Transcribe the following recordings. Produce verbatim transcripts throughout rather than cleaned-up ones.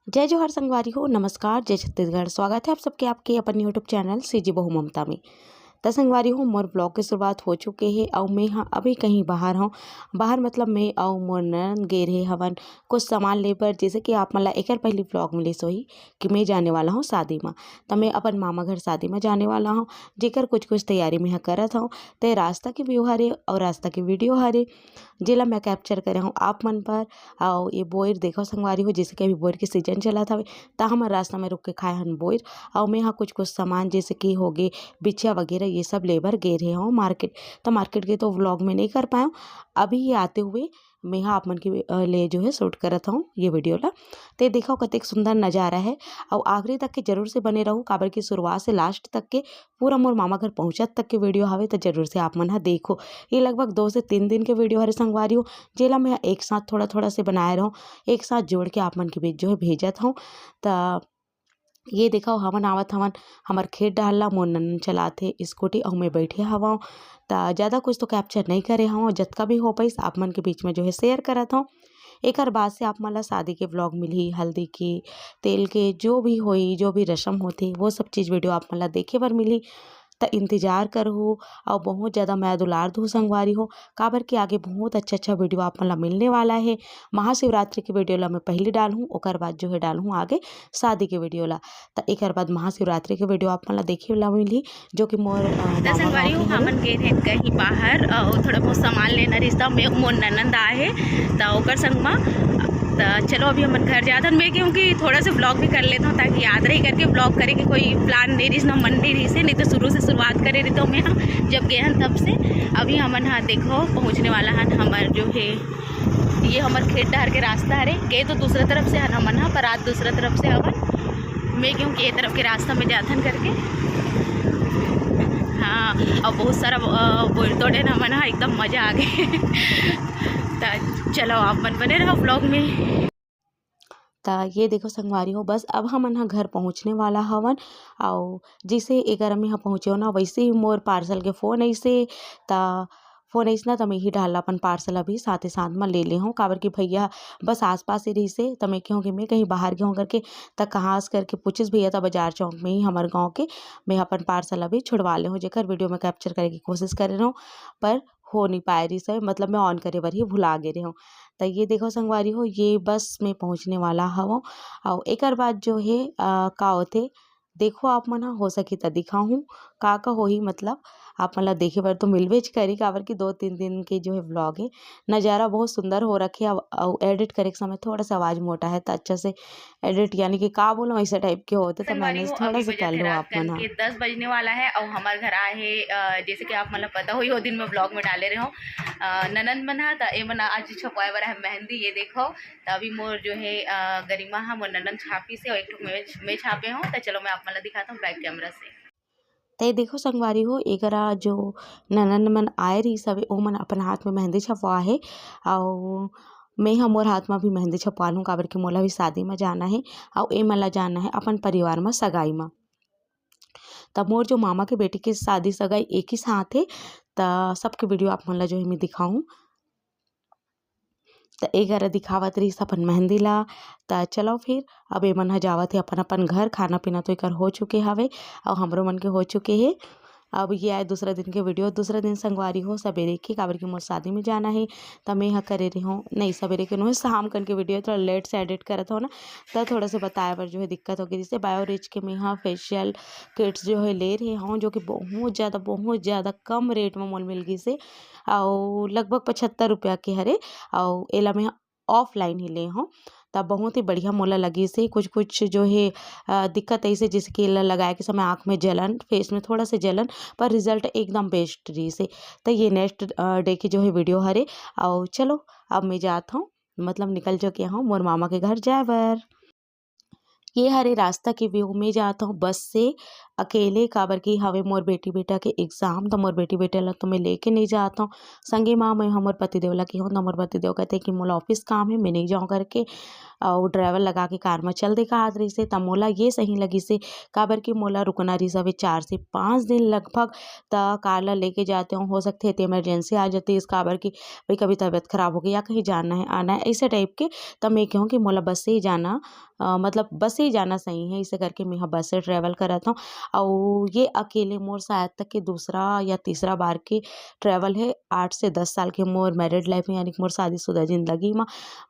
जय जोहार संगवारी हो, नमस्कार, जय छत्तीसगढ़। स्वागत है आप सबके आपके अपन YouTube चैनल सीजी बहू ममता में। त संगवारी हो, मोर ब्लॉग के शुरुआत हो चुके हे अउ मैं ह अभी कहीं बाहर हूँ। बाहर मतलब मैं अउ मोर ननद गे रहे हवन कुछ सामान ले बर, जैसे कि आप मन ला एकर पहली ब्लॉग मिलिस होही कि मैं जाने वाला हूँ शादी में। त मैं अपन मामा घर शादी में जाने वाला हूँ, जेकर कुछ कुछ तैयारी मैं ह करत हूँ। ते रास्ता के व्यू हरे अउ रास्ता के वीडियो हरे, जेला मैं कैप्चर करे हूँ आप मन पर। अउ ये बोइर देखो संगवारी हो, जैसे कि अभी बोइर के सीजन चलत हवे, त हमर रास्ता में रुक के खाए हन बोइर। अउ मैं ह कुछ कुछ सामान जैसे कि होगे बिछिया वगैरह, ये सब ले बर गे रहे हूँ मार्केट। त मार्केट के तो व्लॉग में नहीं कर पाए हूँ, अभी ये आते हुए मैं ह आप मन के अ, ले जो है शूट करत हूँ ये वीडियो ला। ते देखो कतेक सुंदर नज़ारा है, अउ आखिरी तक के जरूर से बने रहू, काबर कि शुरुआत से लास्ट तक के पूरा मोर मामा घर पहुँचत तक के वीडियो हवे, त जरूर से आप मन ह देखो। ये लगभग दो से तीन दिन के वीडियो हरे संगवारी हो, जेला मैं एक साथ थोड़ा थोड़ा से बनाए रहूँ, एक साथ जोड़ के आप मन के बीच जो है भेजत हूँ। त ये देखो हमन आवत हवन, हमर खेत डहर ला मोर ननन चलाथे स्कूटी अउ मैं बैठे हवं। त ज़्यादा कुछ तो कैप्चर नहीं करे हवं, जतका भी हो पाइस आप मन के बीच में जो है शेयर करत हूँ। एकर बाद से आप मन ला शादी के व्लॉग मिलही, हल्दी के, तेल के, जो भी होई, जो भी रस्म होथे, वो सब चीज़ वीडियो आप मन ला देखे बर मिलही। त इंतजार करहू अउ बहुत ज़्यादा मया दुलार दू संगवारी हो, काबर कि आगे बहुत अच्छा अच्छा वीडियो आप मन ला मिलने वाला है। महाशिवरात्रि के वीडियो ला मैं पहले डालहूँ, ओकर बाद जो है डालहूँ आगे शादी के वीडियो ला। त एकर बाद महाशिवरात्रि के वीडियो आप मन ला देखे ला मिलही, जो कि मोर अ, त मामा संगवारी गाँव हो, के हरे। हमन गे रहेन कहीं बाहर, अ, थोड़ा बहुत सामान लेना रिहिस, त मैं मोर ननद आए हे, त ओकर संग म। त चलो अभी हमन घर जात हन। मैं क्योंकि थोड़ा सा व्लॉग भी कर लेता हूँ, ताकि याद रही करके व्लॉग करे के कोई प्लान नहीं रहिस, ना मन नहीं रहिस हे, नहीं तो शुरू से शुरुआत करे रहितों मैं ह, जब गए हन तब से। अभी हमन ह देखो पहुँचने वाला हन हमर जो है, ये हमर खेत डहर के रास्ता हरे। गए तो दूसरा तरफ से हन हमन ह, पर आज दूसरा तरफ से हवन। मैं क्योंकि ये तरफ के रास्ता में जाथन करके। हाँ, अउ बहुत सारा अ, बोइर तोड़े न हमन ह, एकदम मजा आ गए। त चलो आप मन बने रहो व्लॉग में। त ये देखो संगवारी हो, बस अब हमन ह घर पहुँचने वाला हवन। अउ जैसे एकर में ह पहुँचे हो ना, वैसे ही मोर पार्सल के फ़ोन अइसे। त फ़ोन अइस ना, त मैं ही डाल अपन पार्सल अभी साथे साथ म ले ले हूँ, काबर कि भैया बस आसपास ही रहिसे। त मैं कहूँ कि मैं कहीं बाहर गए हूँ करके, त कहाँ से करके पूछिस भैया, त बाजार चौक में ही हमर गाँव के। मैं अपन पार्सल अभी छुड़वा ले हूँ, जेकर वीडियो में कैप्चर करे के कोशिश करे रहूँ, पर हो नहीं पाए रहिस हे, मतलब मैं ऑन करे बर ही भुला गे रहे हूँ। त ये देखो संगवारी हो, ये बस मैं पहुँचने वाला हवं। अउ एकर बाद जो है अ, का होथे, देखो आप मन ह, हो सके त दिखाहूँ का का होही, मतलब आप मन ला देखे बर तो मिलबेच करी, काबर कि दो तीन दिन के जो है व्लॉग है। नज़ारा बहुत सुंदर हो रखे, अउ, अउ एडिट करे के समय थोड़ा सा आवाज़ मोटा है, त अच्छा से एडिट यानी कि का बोलूँ, ऐसा टाइप के होते, त संगवारी मैनेज हो, थोड़ा अभी सा बजत कर हे लो रात आप मन कन ह। के दस बजने वाला है, अउ हमर घर आए हे, अ, जैसे कि आप मन ला पता होही, वो दिन मैं व्लॉग में डाले रहे हूँ, अ, ननद मन ह, त ए मन आज छपवाए बर है मेहंदी, ये देखो। त अभी मोर जो है अ, गरिमा ह मोर ननद छापिस हे, अउ एक ठो मैं, मैं छापे हूँ। त चलो मैं आप मन ला दिखाता हूँ बैक कैमरा से। त ये देखो संगवारी हो, एकरा जो ननद मन आए रहिस हवे, ओमन अपन हाथ में मेहंदी छपवा हे, अउ मैं ह मोर हाथ में भी मेहंदी छपवा लूँ, काबर कि मोला भी शादी में जाना है, अउ ए मन ला जाना है अपन परिवार में सगाई में। त मोर जो मामा के बेटी के शादी सगाई एक ही साथ है, त सबके वीडियो आप मन ला जो है मैं दिखाऊँ। त ए करा दिखावत रहिस अपन मेहंदी ला। त चलो फिर अब ए मन ह जावत हे अपन अपन घर। खाना पीना तो एकर हो चुके हवे, अउ हमरो मन के हो चुके हे। अब ये आए दूसरा दिन के वीडियो। दूसरा दिन संगवारी हो सबेरे के, काबर कि मोर शादी में जाना हे, त मैं ह करे रहे हूँ, नहीं सबेरे के नोहे, शाम कन के वीडियो थोड़ा लेट से एडिट करत हो ना, त थोड़ा से बताए बर जो है दिक्कत हो गई। जैसे बायो रिच के मैं ह फेशियल किट्स जो है ले रहे हूँ, जो कि बहुत ज़्यादा, बहुत ज़्यादा कम रेट में मोल मिल गई से, अउ लगभग पचहत्तर रुपया के हरे, अउ एला मैं ऑफलाइन ही ले हूँ। त बहुत ही बढ़िया मोला लगिस हे। कुछ कुछ जो हे अ, दिक्कत ऐसे, जैसे कि एला लगाए के समय आँख में जलन, फेस में थोड़ा से जलन, पर रिजल्ट एकदम बेस्ट रहिस हे। त ये नेक्स्ट अ, डे के जो है वीडियो हरे। अउ चलो अब मैं जात हूँ, मतलब निकल चुके हूँ मोर मामा के घर जाए बर। ये हरे रास्ता के व्यू में जात हूँ बस से, अकेले, काबर कि हवे मोर बेटी बेटा के एग्जाम, त मोर बेटी बेटा ला तो मैं लेके नहीं जात हूँ। संगे मा मैं हमर पतिदेव ला कहूँ, त मोर पतिदेव कहते कि मोला ऑफिस काम है, मैं नहीं जाऊँ करके, अउ ड्राइवर लगा के कार में चल दे कहत रहिसे, त मोला ये सही लगिसे, काबर कि मोला रुकना रहिस हवे चार से पाँच दिन लगभग, त कार ला लेके जाते हूँ, हो सकथे त इमरजेंसी आ जाती, इस काबर कि भाई कभी तबीयत खराब हो गई या कहीं जाना है, आना है, ऐसे टाइप के, त मैं कहूँ कि मोला बस से ही जाना, अ, मतलब बस से ही जाना सही है, इसे करके मैं ह बस से ट्रैवल करत हूँ। अउ ये अकेले मोर शायद तक के दूसरा या तीसरा बार के ट्रैवल है, आठ से दस साल के मोर मैरिड लाइफ में, यानी कि मोर शादीशुदा जिंदगी में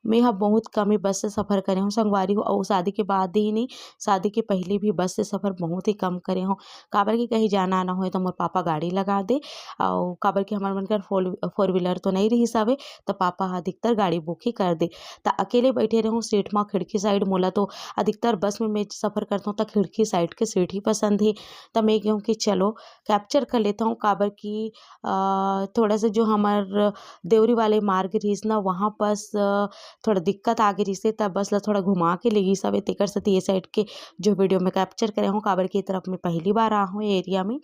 मैं ह बहुत कम ही बस से सफ़र करे हूँ संगवारी हो। अउ शादी के बाद ही नहीं, शादी के पहले भी बस से सफ़र बहुत ही कम करे हूँ, काबर कि कहीं जाना आना होए तो मोर पापा गाड़ी लगा दे। अउ काबर कि हमर मन कर फोर फोर व्हीलर तो नहीं रहिस हवे, त पापा ह अधिकतर गाड़ी बुक ही कर दे। त अकेले बैठे रहूँ सीट मा खिड़की साइड, मोला तो अधिकतर बस में मैं सफ़र करत हूँ त खिड़की साइड के सीट ही पसंद हे। त मैं कहूँ कि चलो कैप्चर कर लेता हूँ, काबर कि अ, थोड़ा सा जो हमर देवरी वाले मार्ग रहिस ना, वहाँ पास अ, थोड़ा दिक्कत आ गे रहिस हे, त बस ला थोड़ा घुमा के ले गिस हवे, तेकर सेती ये साइड के जो वीडियो मैं कैप्चर करे हूँ, काबर कि ये तरफ मैं पहली बार आ हूँ ये एरिया में।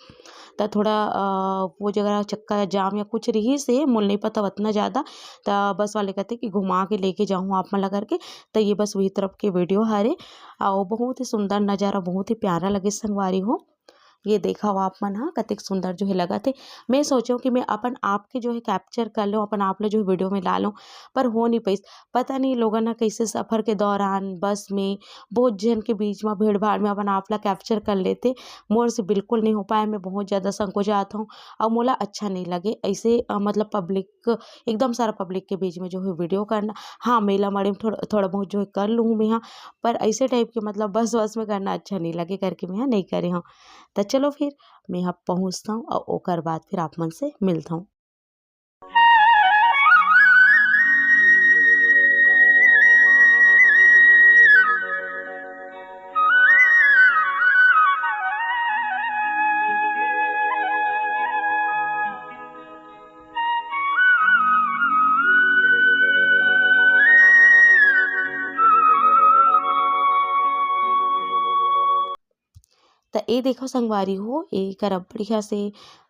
त थोड़ा अ, वो जगह चक्का जाम या कुछ रहिस हे, मोला नहीं पता उतना ज़्यादा। त बस वाले कहते कि घुमा के लेके जाहूँ आप मन ला करके। त ये बस वही तरफ के वीडियो हरे, अउ बहुत ही सुंदर नज़ारा, बहुत ही प्यारा लगे संगवारी हो। ये देखव आप मन ह, कतेक सुंदर जो है लगत हे। मैं सोचेंव कि मैं अपन आप के जो है कैप्चर कर लेंव, अपन आप ला जो है वीडियो में ला लेंव, पर हो नहीं पाइस। पता नहीं लोगन ह कैसे सफ़र के दौरान बस में बहुत झन के बीच में भीड़ भाड़ में अपन आप ला कैप्चर कर लेते। मोर से बिल्कुल नहीं हो पाए, मैं बहुत ज़्यादा संकोचात हूँ अउ मोला अच्छा नहीं लगे ऐसे, अ, मतलब पब्लिक, एकदम सारा पब्लिक के बीच में जो है वीडियो करना। हाँ, मेला मड़े में थोड़ा, थोड़ा बहुत जो है कर लूँ मैं, हाँ, पर ऐसे टाइप के मतलब बस वस में करना अच्छा नहीं लगे करके मैं, हाँ, नहीं करे हूँ। त चलो फिर मैं यहाँ पहुँचता हूँ और ओकर बाद फिर आप मन से मिलता हूँ। त ए देखो संगवारी हो, ए करा बढ़िया से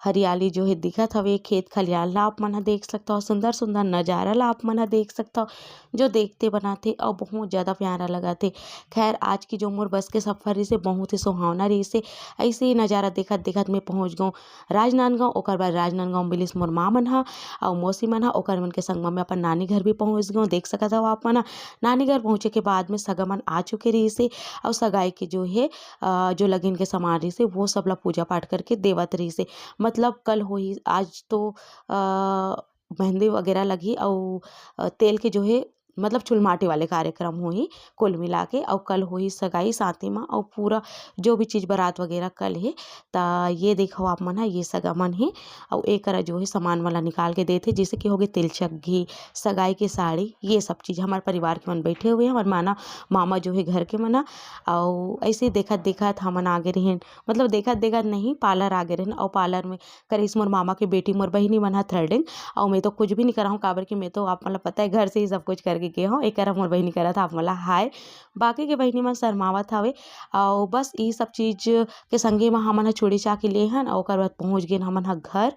हरियाली जो है दिखत हवे, खेत खलियान ला आप मन ह देख सकथव, सुंदर सुंदर नजारा ला आप मन ह देख सकथव, जो देखते बनाथे अउ बहुत ज़्यादा प्यारा लगत हे। खैर, आज की जो मोर बस के सफर रहिसे बहुत ही सुहावना रहिसे। ऐसे ही नजारा देखत देखत मैं पहुँच गऊँ राजनांदगांव। ओकर बाद राजनांदगांव मिलिस मोर माँ मन ह अउ मौसी मन ह, ओकर मन के संग म मैं अपन नानी घर भी पहुँच गऊँ। देख सकत हव आप मन ह, नानी घर पहुँचे के बाद में सगा मन आ चुके रहिसे अउ सगाई के जो हे, अ, जो लगिन के सामान रहिसे वो सब ला पूजा पाठ करके देवत रहिसे। मतलब कल होही, आज तो, अ, मेहंदी वगैरह लगही अउ, अ, तेल के जो हे मतलब चुलमाटी वाले कार्यक्रम होही कुल मिला के, अउ कल होही सगाई साथी म, अउ पूरा जो भी चीज बारात वगैरह कल हे। त ये देखो आप मन ह, ये सगा मन हे, अउ ए करा जो हे सामान मन ला निकाल के देथे, जैसे कि होगे तिलचक घी, सगाई के साड़ी, ये सब चीज। हमर परिवार के मन बैठे हुए हे, हमर माना, मामा जो हे घर के मन ह, अउ ऐसे देखत देखत हमन आगे रहेन, मतलब देखत देखत नहीं, पार्लर आगे रहेन, अउ पार्लर में करिस मोर मामा के बेटी, मोर बहिनी मन ह थ्रेडिंग, अउ मैं तो कुछ भी नहीं करा हूँ, काबर कि मैं तो आप मन ला पता है घर से ही सब कुछ करके गे हूँ। एकर मोर बहिनी करत ह आप मन ला हाय। बाकी के बहिनी मन शर्मावत हवे। अउ बस ई सब चीज के संगे म हमन ह चूड़ी चाकी ले हन, अउ ओकर बाद पहुँच गेन हमन ह घर।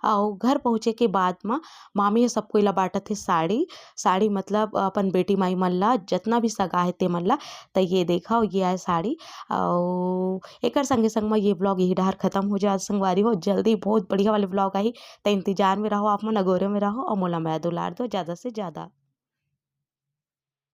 अउ घर पहुँचे के बाद म मामी ह सब कोई ला बांटत हे साड़ी। साड़ी मतलब अपन बेटी माई मन ला, जतना भी सगा हे ते मन ला। त ये देखव, ये आय साड़ी। अउ एकर संगे संग म ये ब्लॉग यही डहर खत्म हो जात संगवारी हो। जल्दी बहुत बढ़िया वाले ब्लॉग आही, त इंतजार में रहो आप मन, अगोरे में रहो अउ मोला मया दुलार दो ज्यादा से ज्यादा।